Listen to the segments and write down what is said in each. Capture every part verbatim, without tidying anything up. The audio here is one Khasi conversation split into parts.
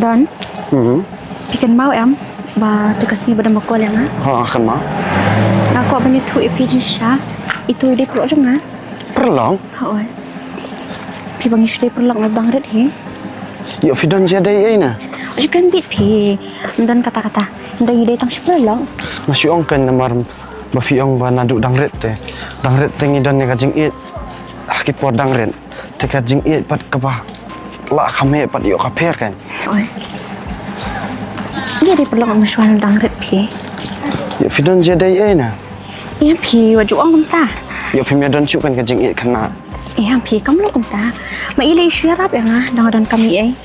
Don. Hmm. Phi kynmaw em ba tu ka sngi ba don ba call ïa nga? Ha, kynmaw. Nga kwah ban ïathuh ïa phi jingshisha. Itu i dei paralok jong nga. Paralok? Hooid. Phi ba ngi shu dei paralok nga dang rit hi. Ïoh phi don jingïadei ei na? Ïoh kan bit phi. Ym don kata kata. Ym dei, i dei tang shu paralok. Nga shu ong kan namar ba phi ong ba naduh dang rit te. Dang rit te ngi don ïa ka jingïeit. Ha ki por dang rit. Te ka jingïeit pat kaba la kham heh pat ïoh ka pher kan. Oi. Ngi dei paralok mynshuwa na dang rit phi. Ïoh phi don jingïadei ei na? Ïa phi wat ju ong kumta. Ïoh phim ïa don shuh kan ka jingïeit khynnah. Ïa phi kam long kumta. Ma i lei shu ïarap ïa nga dang don kam ei.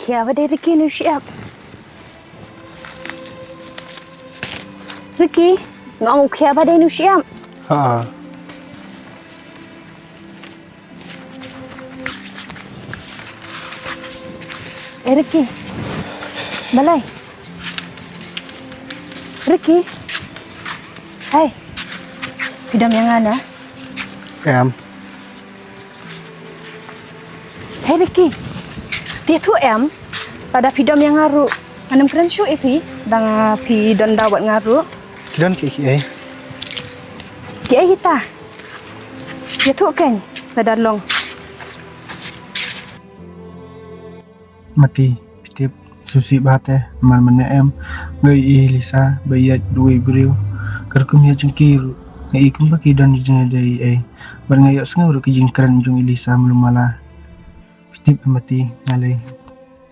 Khia ba dei Ricky nu shyiap. Ricky, nga ong u khia ba dei nu shyiap. Ha. Eh, Ricky. Balei? Ricky. Hai. Phi dom ïa nga na? Em. Hei Ricky, te tu em, lada phi dom ïa nga ruh ngan ym kren shuh ïa phi, dang phi don daw bad nga ruh. Ki don ki, ki ei? Ki ei kita? Ïathuh kein lada long. Mati, phi tip, sngewsih bha te, namar mynne em, nga ïohi ïa i Lisa ba ïaid bad uwei u briew. Ka rukom ïaid jong ki ruh nga ïohi kumba ki don jingïadei ei ei. Bad nga ïohsngew ruh ki jingkren jong i Lisa malu mala. Phi tip Mati, nga lei,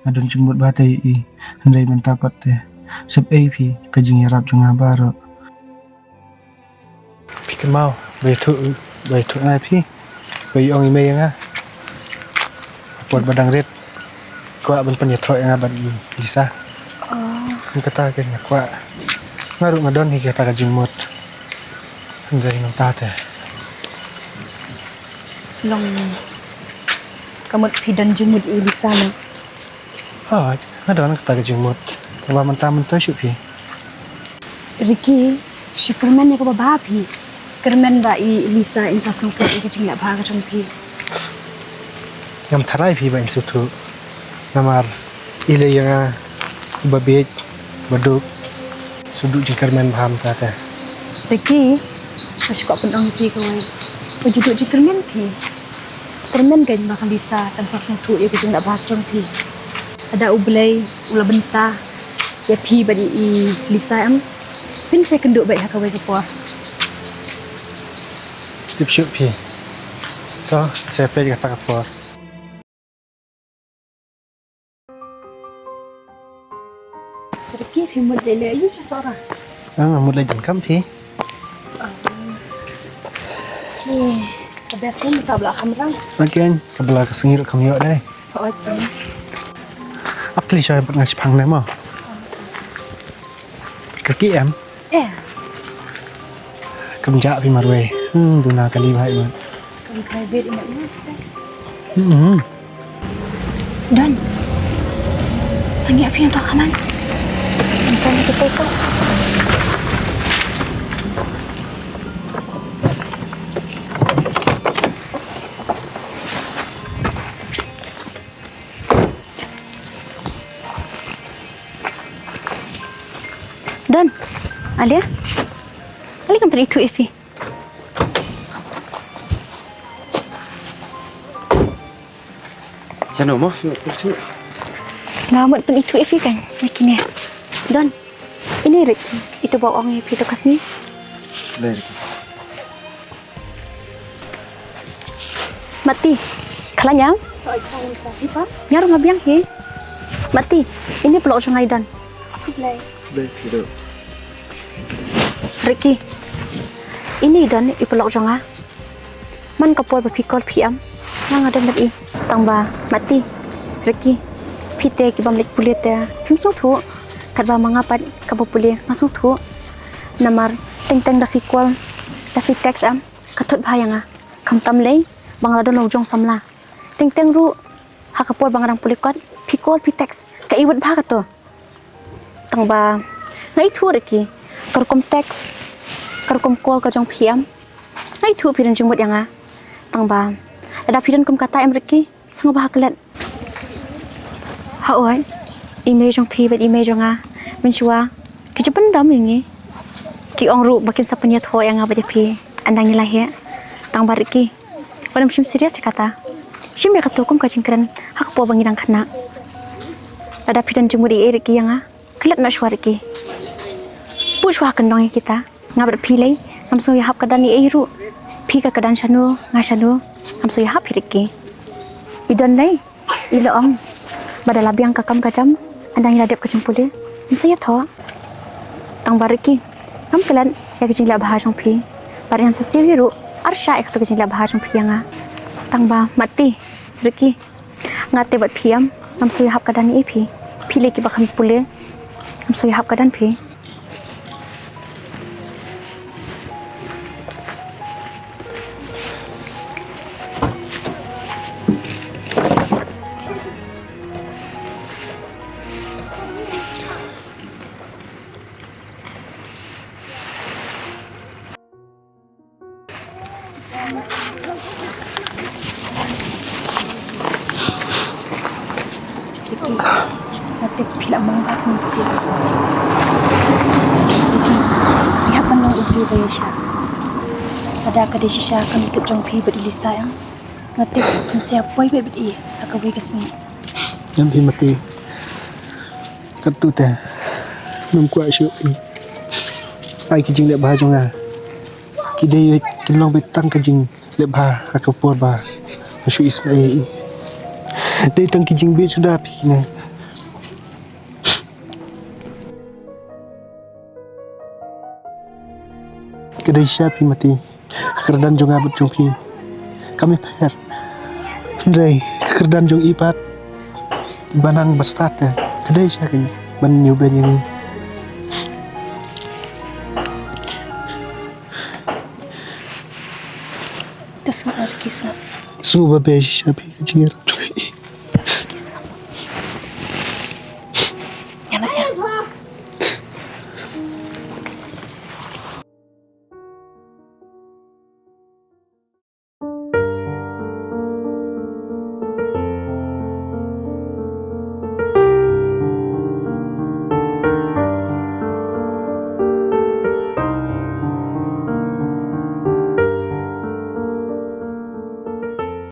nga don jingmut bha te ïa i, hynrei mynta pat te sep ei phi ka jingïarap jong nga baroh. Phi kynmaw ba ïathuh, ba ïathuh nga ïa phi, ba i ong i mei ïa nga, por ba dang rit kwah ban pynïatroh ïa nga bad i Lisa. Oh. Kum kata kein nga kwah. Nga ruh nga don hi kata ka jingmut. Hynrei mynta te long ka mut phi don jingmut ïa i Lisa na. Hooid, nga don kata ka jingmut. Tangba mynta mynta shuh phi. Ricky, shu kyrmen ïa kaba bha phi. Kyrmen ba i Lisa in sa sngewthuh ïa ka jingleh bha ka jong phi. Ngam tharai phi ba in sngewthuh. Namar i lei ïa nga uba bieit, uba duk. Shu duh jingkyrmen bha mynta te. Ricky, nga shu kwah pynong ïa phi kawei. Wat ju duh jingkyrmen phi. Kyrmen kein ba ka Lisa kan sa sngewthuh ïa ka jingleh bha ka jong phi. Lada U Blei u la bynta ïa phi bad i Lisa em, phin sa ïakynduh beit ha kawei ka por. Tip shuh phi. To, sa peit kata ka por. Ricky, phi mut leit leh aïu sha Sohra? Ah, mut leit donkam phi. Ah. Ki, ka best friend ka bla kham rang. Again, ka bla ka sngi ruh kham ïoh dei. Hooid. Ap kli shoi bad nga shipang ne mo. Kyrkieh em? Eh. Kam jah phi marwei. Hmm, duna kali bha imat. Kam kai bet imat imat. Hmm. Don. Sangeh phi ïa to kanan. Bukan kita itu. Don, Alia, ale kan pynithuh ïa phi. Ïano mo, phi mut pynithuh? Nga mut pynithuh ïa phi kan, ïa kine. Don, ini Ricky, itu ba ong ïa phi tu ka sngi. Dei Ricky. Mati, khlaiñ em? Nga ruh nga biang hi. Mati, ini paralok jong nga i Don. Ricky, ini i Don i paralok jong nga. Man ka por ba phi call phi em, nga nga don bad i. Tang ba Mati, Ricky, phi te ki bym leit pule te phim sngewthuh. Katba ma nga pat kaba pule nga sngewthuh. Namar teng teng da phi call, da phi text em, ka thut bha ïa nga. Khamtam lei ba nga la don la u jong samla. Teng teng ruh ha ka por ba nga dang pule kot, phi call phi text, ka iwit bha kato. Tang ba nga ithuh Ricky, ka rukom text, ka rukom call ka jong phi em, nga ithuh phi don jingmut ïa nga. Tang ba lada phi don kum kata em Ricky, sngewbha klet. Hooid, i mei jong phi bad i mei jong nga mynshuwa ki ju pyndam ïa ngi. Ki ong ruh ba kin sa pynïathoh ïa nga bad ïa phi ynda ngi la heh. Tang ba Ricky, wat nym shim serious ïa kata. Shim ïa kato kum ka jingkren ha ka por ba ngi dang khynnah. Lada phi don jingmut ei ei Ricky ïa nga, klet noh shuwa Ricky. Buh shuwa ha kyndong ïa kita. Nga bad phi lei ngam sngew ïahap kyrdan ei ei ruh. Phi ka kyrdan shano, nga shano, ngam sngew ïahap hi Ricky. I don lei i la ong ba da la biang ka kam ka jam, ynda ngi la dep ka jingpule, ngin sa ïathoh. Tang ba Ricky, ngam klet ïa ka jingleh bha jong phi. Bad ngan sa siew hi ruh arshah ïa kato ka jingleh bha jong phi ïa nga. Tang ba Mati, Ricky, nga te bad phi em, ngam sngew ïahap kyrdan ei ei phi. Phi lei kiba kham pule, ngam sngew ïahap kyrdan phi. Ricky, nga tip phi la mong bha mynsiem. Ricky, phi hap ban long u briew ba ïaishah. Lada ka dei shisha ka mynsiem jong phi bad i Lisa em, nga tip phin sa ïa poi beit bad i ha kawei ka sngi. Ngan phi Mati. Katto te ngam kwah shuh phi. Ai ki jingleh bha jong nga ki dei kin long beit tang ka jingleh bha ha ka por ba nga shu isynei ïa i. Dei tang ki jingbit suda phi ne. Ka dei shisha phi Mati, ka kyrdan jong nga bad jong phi kam ïapher. Hynrei ka kyrdan jong i pat ba nang ba stad te ka dei shisha ka ban ñiew beiñ ïa ngi. Te sngap Ricky, sngap. Sngewbha bha shisha phi ka jingïarap jong i.